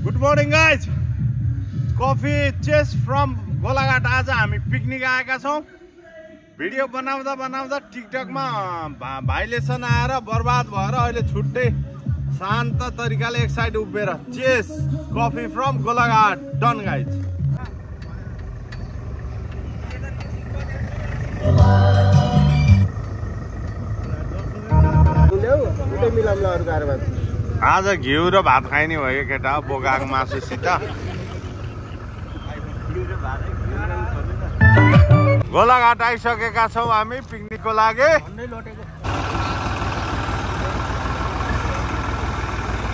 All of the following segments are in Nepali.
Good morning guys. Coffee chase from Golaghat. आज हामी पिकनिक आएका छौं। भिडियो बनाउँदा बनाउँदा टिकटकमा भाइलेसन आएर बर्बाद भएर अहिले छुट्टै शान्त तरिकाले एक साइड उभिएर चेस coffee from Golaghat done guys. आज घिउ र भात खाइने भयो केटा, बोकाको मासुसित। गोलाघाट आइसकेका छौं हामी पिकनिकको लागि।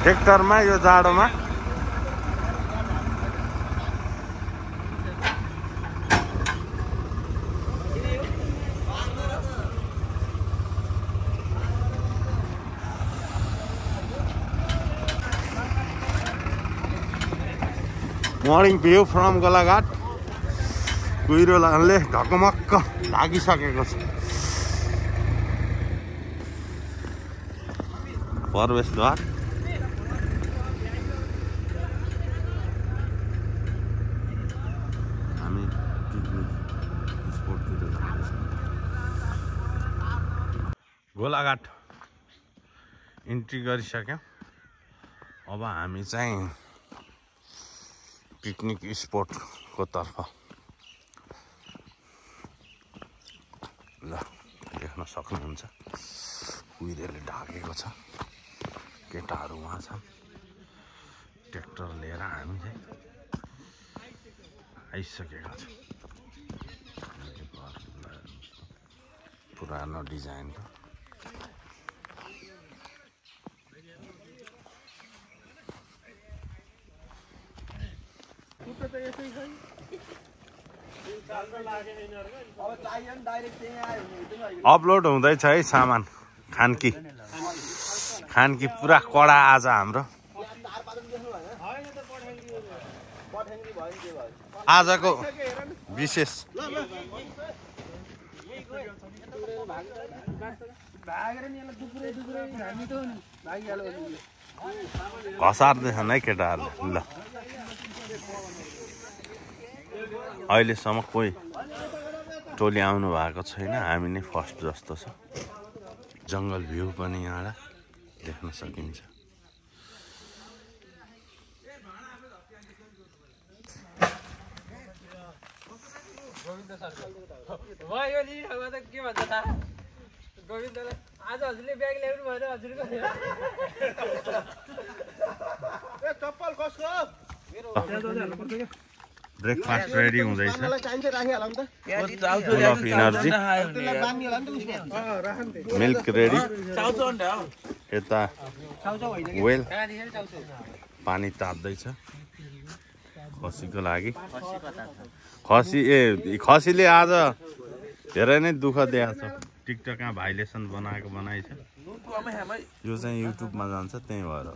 ट्र्याक्टरमा यो जाडोमा मर्निङ भ्यू फ्रम गोलाघाट। कुहिरोले ढकमक्क ढाकिसकेको छ। प्रवेशद्वार हामी पिकनिक स्पोटतिर जाँदैछौँ। गोलाघाट इन्ट्री गरिसक्यौँ। अब हामी चाहिँ पिकनिक स्पोटको तर्फ ल देख्न सक्नुहुन्छ। कुहिरोले ढाकेको छ। केटाहरू उहाँ छ। ट्र्याक्टर लिएर हामी चाहिँ आइसकेका छौँ। पुरानो डिजाइनको अपलोड हुँदैछ है सामान। खानकी पुरा कडा आज हाम्रो। आजको विशेष घसार्दैछन् है केटाहरूले। ल अहिलेसम्म कोही टोली आउनु भएको छैन। हामी नै फर्स्ट जस्तो छ। जङ्गल भ्यू पनि यहाँ देख्न सकिन्छ। आज हजुरले ब्याग ल्याउनु भएन हजुरको। चप्पल कसको? ब्रेकफास्ट रेडी हुँदैछ। फुल अफ इनर्जी। Milk ready. यता वेल पानी ताप्दैछ खसीको लागि। खसीले आज धेरै नै दुःख दिएको छ। टिकटकमा भाइलेसन बनाएको बनाइ छ। यो चाहिँ युट्युबमा जान्छ, त्यही भएर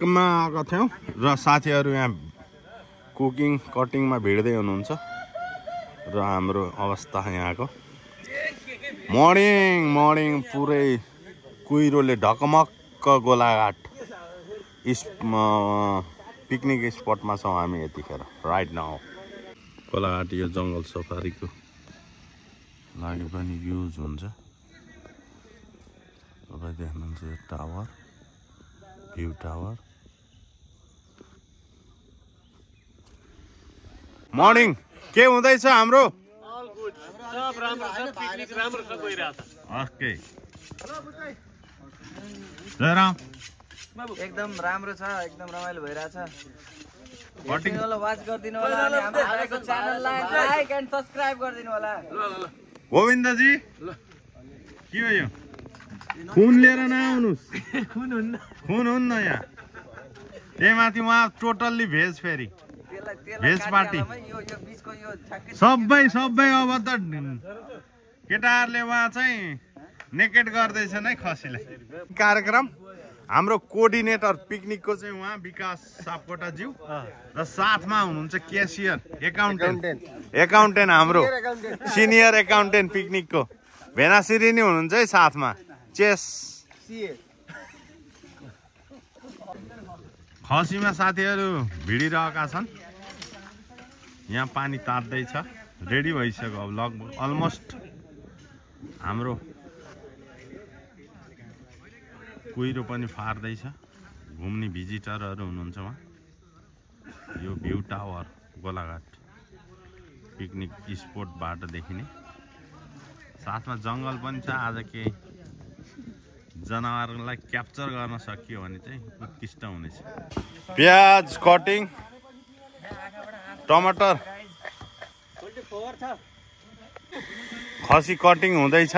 मा आएको थियौँ र साथीहरू यहाँ कुकिङ कटिङमा भिड्दै हुनुहुन्छ र हाम्रो अवस्था यहाँको। मर्निङ पुरै कुहिरोले ढकमक्क गोलाघाट पिकनिक स्पटमा छौँ हामी यतिखेर राइट नाउ। गोलाघाट यो जङ्गल सफारीको लागि पनि युज हुन्छ। तपाईँ देख्नुहुन्छ यो टावर, भ्यू टावर। मर्निङ के हुँदैछ हाम्रो? ओके जयराम एकदम राम्रो छ। एकदम रमाइलो भइरहेछ। वाच गरिदिनु होला अनि हाम्रो आएको च्यानललाई लाइक एन्ड सब्स्क्राइब गरिदिनु होला। गोविन्दजी के हो यो? खुन लिएर नआउनुस्। खुन हुन्न यहाँ। त्यही माथि उहाँ टोटल्ली भेज। फेरि भेज पार्टी सबै अब त केटाहरूले उहाँ चाहिँ नेकेट गर्दैछन् है खसीलाई। कार्यक्रम हाम्रो कोअर्डिनेटर पिकनिकको चाहिँ उहाँ विकास सापकोटाज्यू र साथमा हुनुहुन्छ क्यासियर एकाउन्टेन्ट हाम्रो सिनियर एकाउन्टेन्ट पिकनिकको भेनासिरी नि हुनुहुन्छ है साथमा। चेस खसीमा साथीहरू भिडिरहेका छन्। यहाँ पानी तात्दैछ, रेडी भइसक्यो। अब लगभग अलमोस्ट हाम्रो कुहिरो पनि फार्दैछ। घुम्ने भिजिटरहरू हुनुहुन्छ उहाँ। यो भ्यू टावर गोलाघाट पिकनिक स्पोटबाट देखिने। साथमा जङ्गल पनि छ। आज केही जनावरलाई क्याप्चर गर्न सकियो भने चाहिँ उत्कृष्ट हुनेछ। प्याज कटिङ, टमाटर, खसी कटिङ हुँदैछ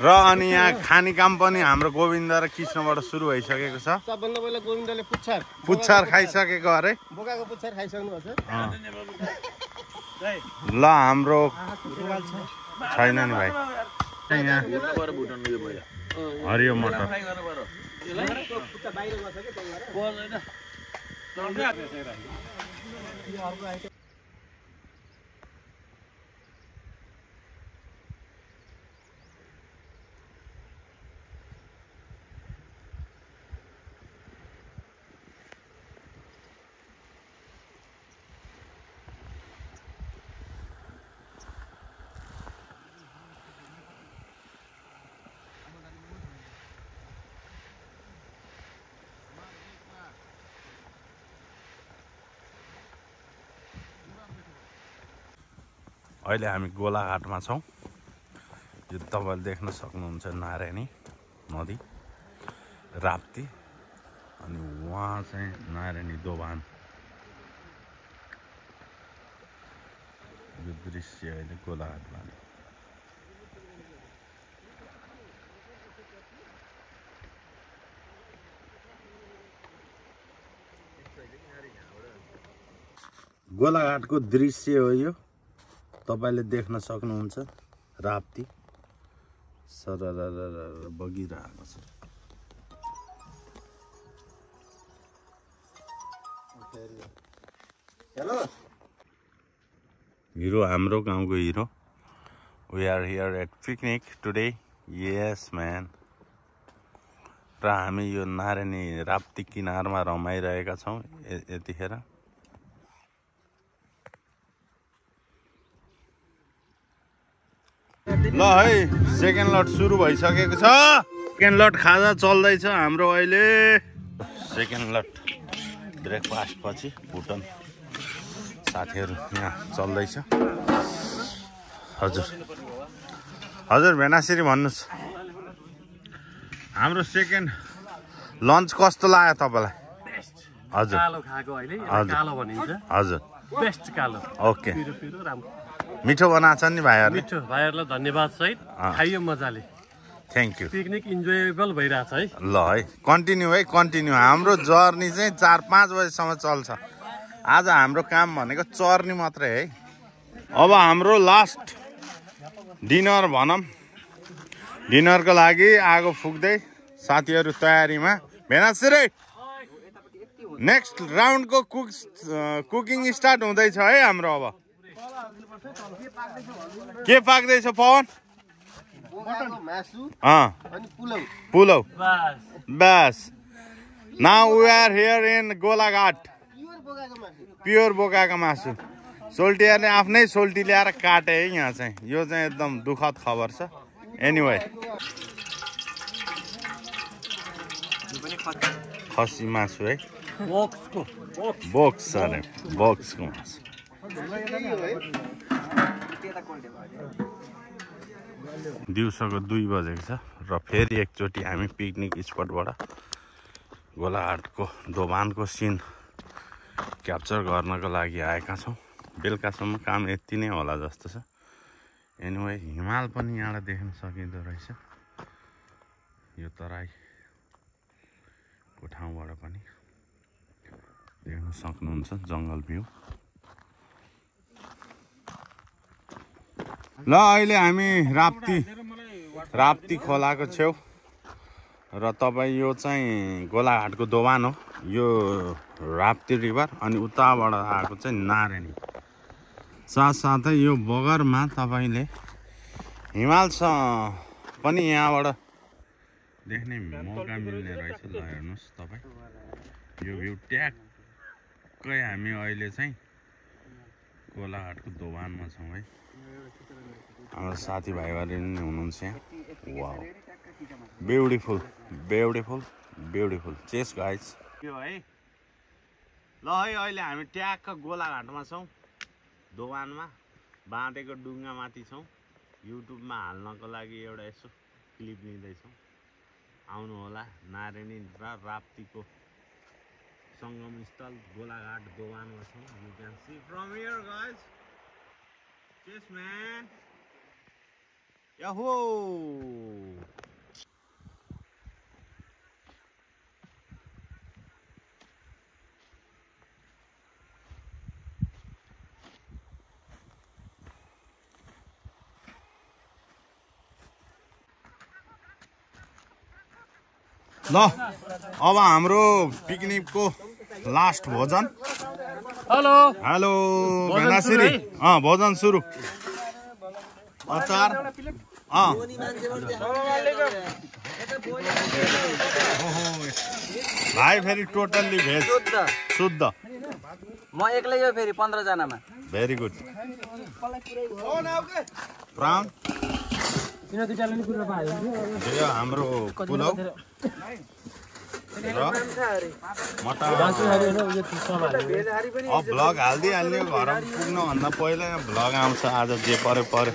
र अनि यहाँ खाने काम पनि हाम्रो गोविन्द र कृष्णबाट सुरु भइसकेको छ। सबभन्दा पहिला गोविन्दले पुच्छर खाइसकेको अरे। बोकाको पुच्छर खाइसक्नु भएको छ। ल हाम्रो छैन नि भाइ। यहाँ हरियो मटर अहिले हामी गोलाघाटमा छौँ। यो तपाईँले देख्न सक्नुहुन्छ नारायणी नदी, राप्ती, अनि उहाँ चाहिँ नारायणी दोभान। यो दृश्य अहिले गोलाघाटमा। गोलाघाटको दृश्य हो यो, तपाईले देख्न सक्नुहुन्छ। राप्ती सरर बगिरहेको छ। हेलो हिरो, हाम्रो गाउँको हिरो। We are here at picnic today. Yes man. र हामी यो नारायणी राप्ती किनारमा रमाइरहेका छौँ यतिखेर। ल है, सेकेन्ड लट सुरु भइसकेको छ। सेकेन्ड लट खाजा चल्दैछ हाम्रो अहिले। सेकेन्ड लट ब्रेकफास्ट पछि भुटन साथीहरू यहाँ चल्दैछ। हजुर हजुर भेनासिरी भन्नुहोस्। हाम्रो सेकेन्ड लन्च कस्तो लाग्यो तपाईँलाई? हजुर कालो खाएको अहिले कालो भनिन्छ। हजुर बेस्ट कालो। ओके, पिरो पिरो राम्रो मिठो बनाएको छ नि भाइहरूले। मिठो। भाइहरूलाई धन्यवाद सहित खाइयो मजाले। Thank you. पिकनिक इन्जोयबल भइरहेछ है। ल है, कन्टिन्यू है, कन्टिन्यू। हाम्रो जर्नी चाहिँ 4-5 बजीसम्म चल्छ। आज हाम्रो काम भनेको चर्नी मात्रै है। अब हाम्रो लास्ट डिनर भनौँ। डिनरको लागि आगो फुक्दै साथीहरू तयारीमा। भेनासिरी नेक्स्ट राउन्डको कुकिङ स्टार्ट हुँदैछ है हाम्रो। अब के पाक्दैछ पवन? पुलाउ। बस। Now we are here in Golaghat. Pure बोकाको मासु। सोल्टीहरूले आफ्नै सोल्टी ल्याएर काटे है यहाँ चाहिँ। यो चाहिँ एकदम दुःखद खबर छ। एनिवे खसी मासु है। बोक्स अरे बोक्सको मासु। दिउँसोको 2 बजेको छ र फेरि एकचोटि हामी पिकनिक स्पटबाट गोलाघाटको दोभानको सिन क्याप्चर गर्नको लागि आएका छौँ। बेलुकासम्म काम यति नै होला जस्तो छ। एनिवे हिमाल पनि यहाँबाट देख्न सकिँदो रहेछ। यो तराईको ठाउँबाट पनि देख्न सक्नुहुन्छ जङ्गल भ्यू। ल अहिले हामी राप्ती खोलाको छेउ र तपाईँ यो चाहिँ गोलाघाटको दोभान हो। यो राप्ती रिभर अनि उताबाट आएको चाहिँ नारायणी। साथसाथै यो बगरमा तपाईँले हिमाल पनि यहाँबाट देख्ने मौका मिल्ने रहेछ। ल हेर्नुहोस् तपाईँ, यो भ्यू ट्याक्कै हामी अहिले चाहिँ गोलाघाटको दोभानमा छौँ है। हाम्रो साथीभाइहरू नि हुनुहुन्छ यहाँ। Wow, beautiful beautiful beautiful. चेस गाइज यो है। ल है अहिले हामी ट्याक्क गोलाघाटमा छौँ, दोभानमा बाँधेको डुङ्गामाथि छौँ। युट्युबमा हाल्नको लागि एउटा यसो क्लिप लिँदैछौँ। आउनु होला। नारायणी र राप्तीको सङ्गम स्थल गोलाघाट दोभानमा छौँ। You can see from here guys. चेस म्यान, याहो। ल अब हाम्रो पिकनिकको लास्ट भोजन। हेलो हेलो बेनासिरी, भोजन सुरु। अचार भाइ फेरि टोटल्ली भेज शुद्ध। म एक्लै हो फेरि 15 जनामा। Very good. प्राउन यो हाम्रो पुलाउ र मटर। अब भ्लग हालिदिइहाल्ने घरमा पुग्नुभन्दा पहिला भ्लग आउँछ। आज जे पर्यो पर्यो।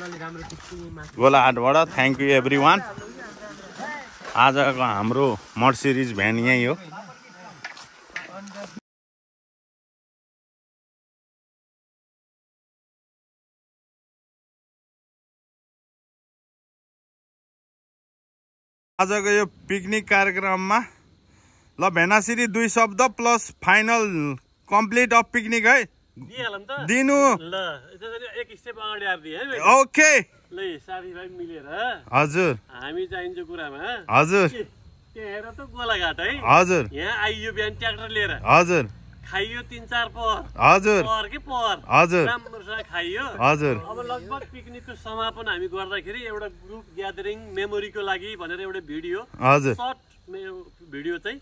गोलाघाटबाट थ्याङ्क यू एभ्री वान। आजको हाम्रो मर्सिडिज भ्यान यहीँ हो। आजको यो पिकनिक कार्यक्रममा ल भेनासिरी 2 शब्द plus final complete of picnic है दिनु। एक स्टेप अगाडि आइदिए है। ओके ल साथीभाइ मिलेर हजुर हामी चाहिन्छ कुरामा हजुर त्यहाँ हेर त गोलाघाट है। हजुर यहाँ आइयो बिहान ट्र्याक्टर लिएर। हजुर खाइयो 3-4 पहर। हजुर पहर कि पहर। हजुर राम्रोसँग खाइयो। हजुर अब लगभग पिकनिकको समापन हामी गर्दाखेरि एउटा ग्रुप ग्यादरिङ मेमोरीको लागि भनेर एउटा भिडियो हजुर सर्ट भिडियो चाहिँ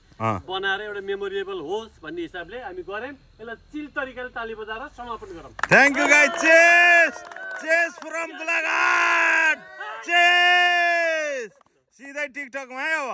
बनाएर एउटा मेमोरेबल होस् भन्ने हिसाबले हामी गऱ्यौँ। यसलाई चिल तरिकाले ताली बजाएर समापन गरौँ। Thank you guys. Chess chess from Golaghat. Chess सिधै टिकटकमा है अब।